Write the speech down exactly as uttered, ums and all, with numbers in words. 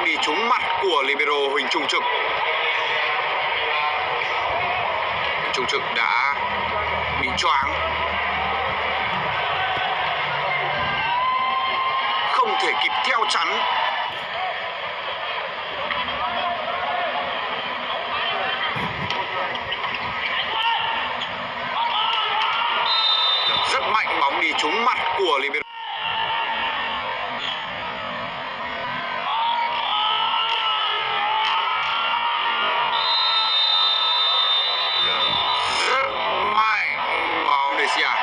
Đi trúng mắt của libero Huỳnh Trung Trực. Huỳnh Trung Trực đã bị choáng. Không thể kịp theo chắn. Rất mạnh, bóng đi trúng mắt của libero. Rất mạnh, bóng đi xa.